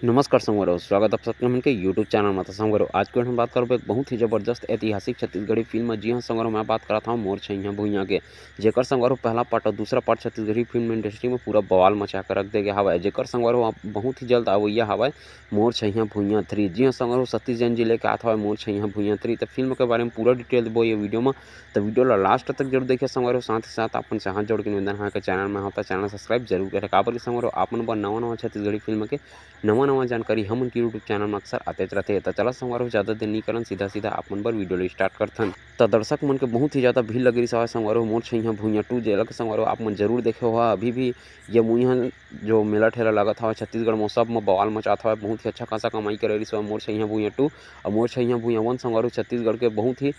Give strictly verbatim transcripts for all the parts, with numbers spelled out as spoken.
नमस्कार संगवारी हो, स्वागत आप सबके हमन के YouTube चैनल में। तो संगवारी हो, आज के हम बात करबो एक बहुत ही जबरदस्त ऐतिहासिक छत्तीसगढ़ी फिल्म, जी हाँ संगवारी हो, मैं बात करत हूँ मोर छैया भुइयां के, जेकर संगवारी हो पहला पार्ट और दूसरा पार्ट छत्तीसगढ़ी फिल्म इंडस्ट्री में पूरा बवाल मचा के रख दे गया हवय, जेकर संगवारी हो आप बहुत ही जल्द आवैया हवय मोर छैया भुइयां थ्री। जी हाँ संगवारी हो, सतीश जैन जी लेके आत हवय मोर छैया भुइयां थ्री। तो फिल्म के बारे में पूरा डिटेल देबो ये वीडियो में, तो वीडियो ला लास्ट तक जरूर देखिए संगवारी हो। साथ ही साथ अपन से हाथ जोड़ के निवेदन है कि चैनल में होता चैनल सब्सक्राइब जरूर करें, काबर कि संगवारी हो आप मन बर नवा नवा छत्तीसगढ़ी फिल्म के नवा नवा जानकारी हमन के YouTube चैनल में अक्सर आतेच रहथे। तो चला संगवारी हो, ज़्यादा देर नहीं करन, सीधा सीधा आप मन बर वीडियो ला स्टार्ट करथन। तो दर्शक मन के बहुत ही ज़्यादा भीड़ लगे रहिस हवय संगवारी हो मोर छैया भुइयां टू, जेला के संगवारी हो आप मन जरूर देखे हो। अभी भी ये मुई ह जो मेला ठेला लगत हवय छत्तीसगढ़ में, सब में बवाल मचात हवय, बहुत ही अच्छा खासा कमाई करे रहिस हवय मोर छैया भुइयां टू। और मोर छैया भुइयां वन संगवारी हो छत्तीसगढ़ के बहुत ही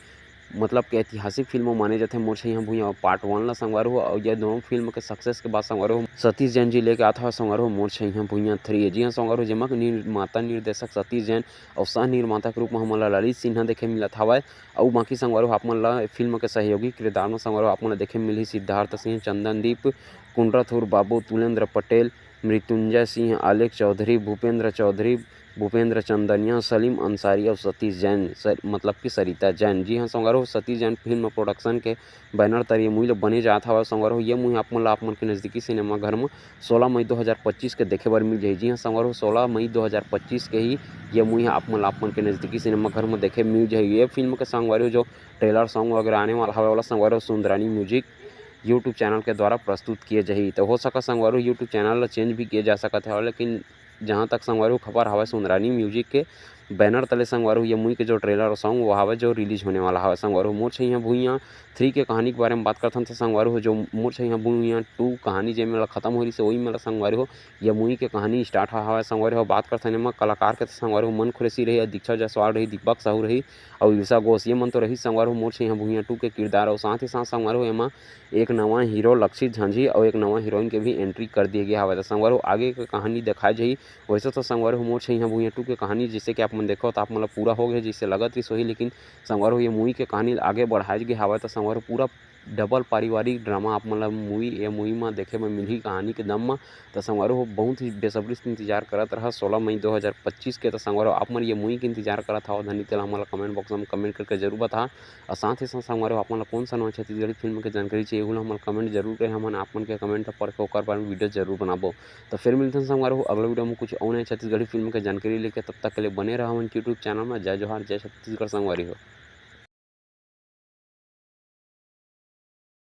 मतलब के ऐतिहासिक फिल्म माने जाथे मोर छैया भुइयां पार्ट वन ला संगवारी हो। और ये दोनों फिल्म के सक्सेस के बाद संगवारी हो सतीश जैन जी लेके आत हवय संगवारी हो मोर छैया भुइयां थ्री। जी हाँ संगवारी हो, जेमा के निर्माता निर्देशक सतीश जैन और सह निर्माता के रूप में हमन ला ललित सिन्हा देखे मिलत हवय। अउ बाकी संगवारी हो आप मन ला फिल्म के सहयोगी किरदार में संगवारी हो आप मन ला देखे मिलही सिद्धार्थ सिंह, चंदनदीप, कुंडरथुर बाबू, तुलेंद्र पटेल, मृत्युंजय सिंह, आलेख चौधरी, भूपेंद्र चौधरी, भूपेंद्र चंदनिया, सलीम अंसारी और सतीश जैन, सर, मतलब कि सरिता जैन। जी हाँ संगवारी हो, सतीश जैन फिल्म प्रोडक्शन के बैनर तले ये मुई ल बने जात हवय संगवारी हो। ये मुई आप मन ला आप मन के नजदीकी सिनेमा घर में सोलह मई दो हज़ार पच्चीस के देखे बर मिल जाही। जी हाँ संगवारी हो, सोलह मई दो हज़ार पच्चीस के ही ये मुई ह आप मन ला आप मन के नजदीकी सिनेमा घर में देखे मिल जाही। ये फिल्म के संगवारी हो जो ट्रेलर सॉन्ग वगैरह आने वाला हवय, ओला संगवारी हो सुंदरानी म्यूजिक YouTube चैनल के द्वारा प्रस्तुत किए जाही। तो हो सकत संगवारी हो YouTube चैनल ला चेंज भी किए जा सकत हवय, लेकिन जहाँ तक संगवारी हो खबर हवय सुंदरानी म्यूजिक के बैनर तले संगवारी हो ये मुई के जो ट्रेलर और सॉन्ग वो हवय जो रिलीज होने वाला हवय संगवारी हो। मोर छैया भुइयां थ्री के कहानी के बारे में बात करथन तो संगवारी हो जो मोर छैया भुइयां टू कहानी जे मेला खत्म हो रही से वही मेला संगवारी हो ये मुई के कहानी स्टार्ट हवय संगवारी हो। बात करथन एमा कलाकार के तो संगवारी हो मन खुरेसी रही, दीक्षा जायसवाल रही, दीपक साहू रही और ईर्षा घोष, ये मन तो रही संगवारी हो मोर छैया भुइयां टू के किरदार। और साथ ही साथ संगवारी हो एमा एक नवा हीरो लक्षित झांझी और एक नवा हीरोइन के भी एंट्री कर दिए गया हवय। तो संगवारी हो आगे के कहानी दिखाई जाही। वैसे तो संगवारी हो मोर छैया भुइयां टू के कहानी जैसे कि आप मन देखो तो आप मन ला पूरा हो गए जैसे लगत रही सोही, लेकिन संगवारी हो ये मुई के कहानी ला आगे बढ़ाए गे हवय। तो संगवारी हो पूरा डबल पारिवारिक ड्रामा आप मन ला मुई ये मुई म देखे बर मिलही कहानी के दम म। तो संगवारी हो बहुत ही बेसब्री से इंतजार करत रहा सोलह मई दो हज़ार पच्चीस के। तो संगवारी हो आप मन ये मुई के इंतजार करत हव धनी तेला हमन ला कमेंट बॉक्स में कमेंट करके जरूर बता। और साथ ही साथ संगवारी हो आप मन ला कौन सा नवा छत्तीसगढ़ी फिल्म के जानकारी चाहिए ओला हमन कमेंट जरूर करें, हमन आप मन के कमेंट ला पढ़ के ओकर बारे में वीडियो जरूर बनाबो। तो फिर मिलते हैं संगवारी हो अगला वीडियो में कुछ और नए छत्तीसगढ़ी फिल्म के जानकारी लेके, तब तक के लिए बने रहा हमन YouTube चैनल में। जय जोहार, जय छत्तीसगढ़ संगवारी हो।